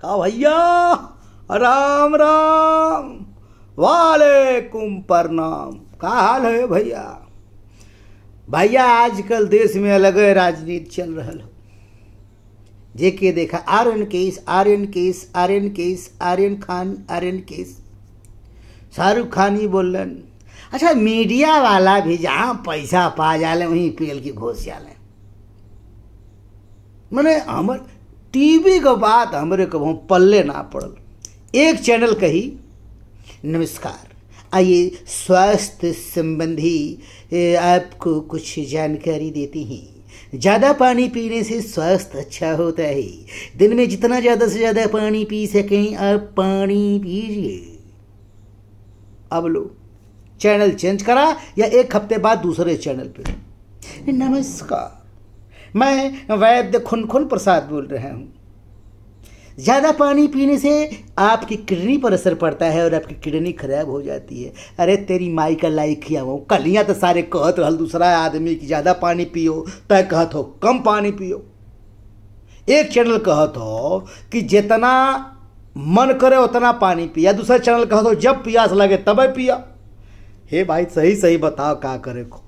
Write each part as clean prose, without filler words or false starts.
का भैया राम राम, वालेकुम प्रणाम। का हाल है भैया? भैया आजकल देश में अलग राजनीति चल रहा हो। जेके देखा Aryan case, Aryan case, Aryan case, Aryan Khan, Aryan case, Shahrukh Khan ही बोलन। अच्छा, मीडिया वाला भी जहाँ पैसा पा जाले वहीं पेल की घोष जाले। मैंने हमर टीवी के बात हमरे कभू पल्ले ना पड़ल। एक चैनल कही नमस्कार, आइए स्वास्थ्य संबंधी आपको कुछ जानकारी देती हैं। ज़्यादा पानी पीने से स्वास्थ्य अच्छा होता है। दिन में जितना ज़्यादा से ज़्यादा पानी पी सकें आप पानी पीजिए। अब लो चैनल चेंज करा या एक हफ्ते बाद दूसरे चैनल पे नमस्कार, मैं वैद्य खुनखुन प्रसाद बोल रहा हूँ। ज़्यादा पानी पीने से आपकी किडनी पर असर पड़ता है और आपकी किडनी खराब हो जाती है। अरे तेरी माई का लाइक किया वो कलियाँ तो सारे कहत रहल दूसरा आदमी कि ज़्यादा पानी पियो, तय कहत हो कम पानी पियो। एक चैनल कहत हो कि जितना मन करे उतना पानी पिया, दूसरा चैनल कहत हो जब प्यास लगे तबे पिया। हे भाई सही सही बताओ का करे को।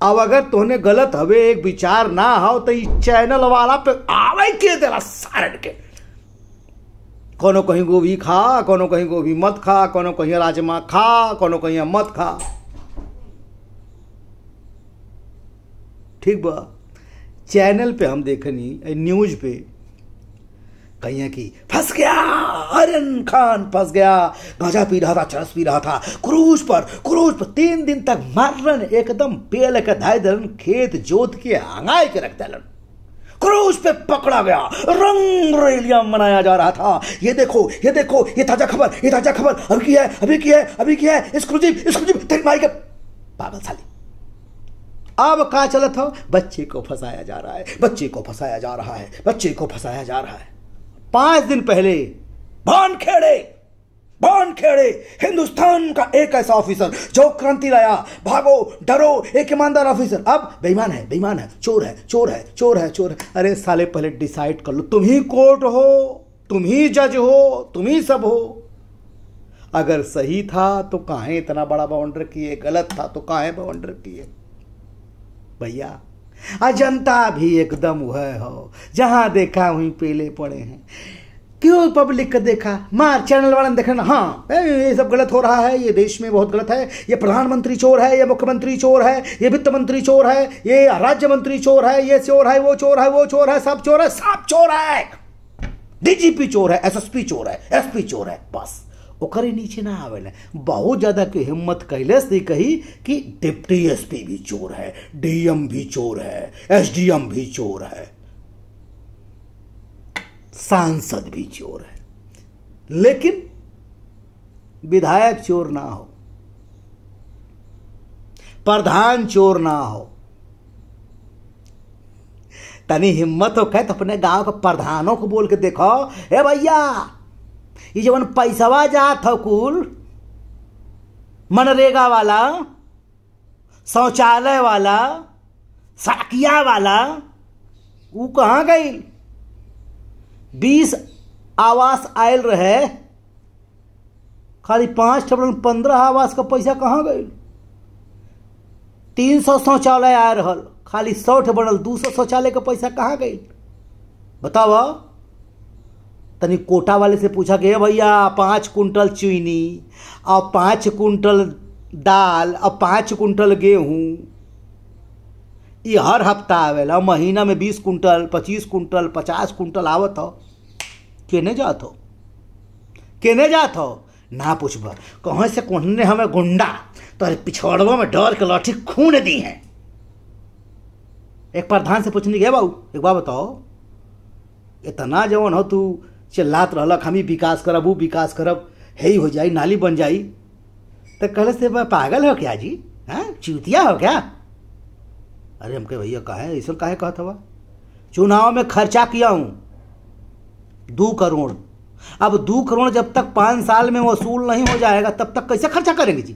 अब अगर तोहने गलत हवे एक विचार ना हो तो इस चैनल वाला पे आवे के तेरा सारन के। कोनो कहीं गोभी खा, कोनो कहीं गोभी मत खा, कोनो कहीं राजमा खा, कोनो कहीं मत खा। ठीक बा, चैनल पे हम देखनी न्यूज पे कहीं कि फंस गया आर्यन खान, फंस गया, गांजा पी रहा था, चरस पी रहा था, क्रूज पर 3 दिन तक मारन, एकदम पेल के धाई दलन, खेत जोत के हंगाई के रख दलन। क्रूज पे पकड़ा गया, रंग रैलियां मनाया जा रहा था। ये देखो, ये देखो, ये ताजा खबर, ये ताजा खबर, अभी की है, अभी की है, अभी की है, एक्सक्लूसिव, एक्सक्लूसिव, तेरी माई के पागल साली। अब का चलत हो, बच्चे को फंसाया जा रहा है, बच्चे को फंसाया जा रहा है, बच्चे को फंसाया जा रहा है। 5 दिन पहले बानखेड़े, बानखेड़े, हिंदुस्तान का एक ऐसा ऑफिसर जो क्रांति लाया, भागो डरो, एक ईमानदार ऑफिसर अब बेईमान है, बेईमान है, चोर है, चोर है, चोर है, चोर है। अरे साले पहले डिसाइड कर लो, तुम ही कोर्ट हो, तुम ही जज हो, तुम ही सब हो। अगर सही था तो काहे इतना बड़ा बाउंडर किए, गलत था तो काहे बाउंडर किए। भैया अजनता भी एकदम वह हो, जहां देखा वहीं पेले पड़े हैं। क्यों पब्लिक का देखा, मार चैनल वाले ने देखा ना, हाँ ये सब गलत हो रहा है, ये देश में बहुत गलत है, ये प्रधानमंत्री चोर है, ये मुख्यमंत्री चोर है, ये वित्त मंत्री चोर है, ये राज्य मंत्री चोर है, ये चोर है, वो चोर है, वो चोर है, सब चोर है, सब चोर है, डीजीपी चोर है, एसएसपी चोर है, एसपी चोर है। बस ओकरे नीचे ना आवेला। बहुत ज़्यादा के हिम्मत कैले से कही कि डिप्टी एसपी भी चोर है, डीएम भी चोर है, एसडीएम भी चोर है, सांसद भी चोर है, लेकिन विधायक चोर ना हो, प्रधान चोर ना हो। तनी हिम्मत हो कह तो अपने गांव के प्रधानों को बोल के देखो, ए भैया ये जवन पैसवा जात हो कुल मनरेगा वाला, शौचालय वाला, सड़किया वाला, वो कहाँ गई? 20 आवास आयल रहे, खाली 5 ठो 15 आवास का पैसा कहाँ गई? 300 शौचालय आए रहल, खाली 100 ठो बनल, 200 शौचालय का पैसा कहाँ गई? बताओ। तनी कोटा वाले से पूछा कि भैया 5 कुंटल चीनी और 5 कुंटल दाल और 5 कुंटल गेहूँ ये हर हफ्ता आवेला, महीना में 20 कुंटल, 25 कुंटल, 50 कुंटल आवत हो, केने जात हो, केने जात हो? ना पूछब कहाँ से कोने हमें गुंडा तो पिछड़वा में डर के लाठी खून दी है। एक प्रधान से पूछने गया, बाबू एक बार बताओ, इतना जवन हो तू चिल्लात रहलक हम ही विकास करब, वो विकास करब, हे ही हो जाई, नाली बन जाई, तो कहले से पागल हो क्या जी, हाँ चूतिया हो क्या? अरे हमके भैया काहे ऐसा काहे कहत हवा, चुनाव में खर्चा किया हूँ 2 करोड़, अब 2 करोड़ जब तक 5 साल में वसूल नहीं हो जाएगा तब तक कैसे खर्चा करेंगे जी?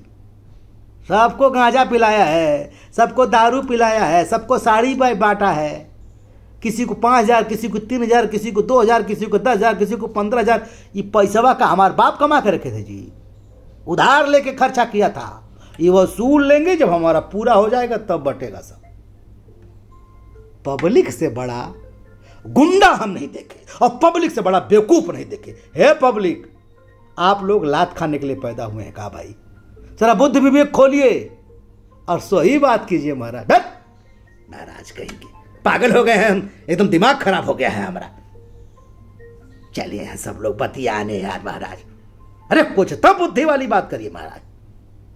सबको गांजा पिलाया है, सबको दारू पिलाया है, सबको साड़ी बांटा है, किसी को 5,000, किसी को 3,000, किसी को 2,000, किसी को 10,000, किसी को 15,000। ये पैसवा का हमारे बाप कमा के रखे थे जी, उधार लेके खर्चा किया था। ये वसूल लेंगे, जब हमारा पूरा हो जाएगा तब बटेगा सब। पब्लिक से बड़ा गुंडा हम नहीं देखे और पब्लिक से बड़ा बेवकूफ नहीं देखे। हे पब्लिक, आप लोग लात खाने के लिए पैदा हुए हैं का भाई? जरा बुद्धि विवेक खोलिए और सही बात कीजिए महाराज। महाराज कहेंगे पागल हो गए हैं हम, एकदम दिमाग खराब हो गया है हमारा। चलिए हैं सब लोग बतियाने यार महाराज। अरे कुछ तो बुद्धि वाली बात करिए महाराज।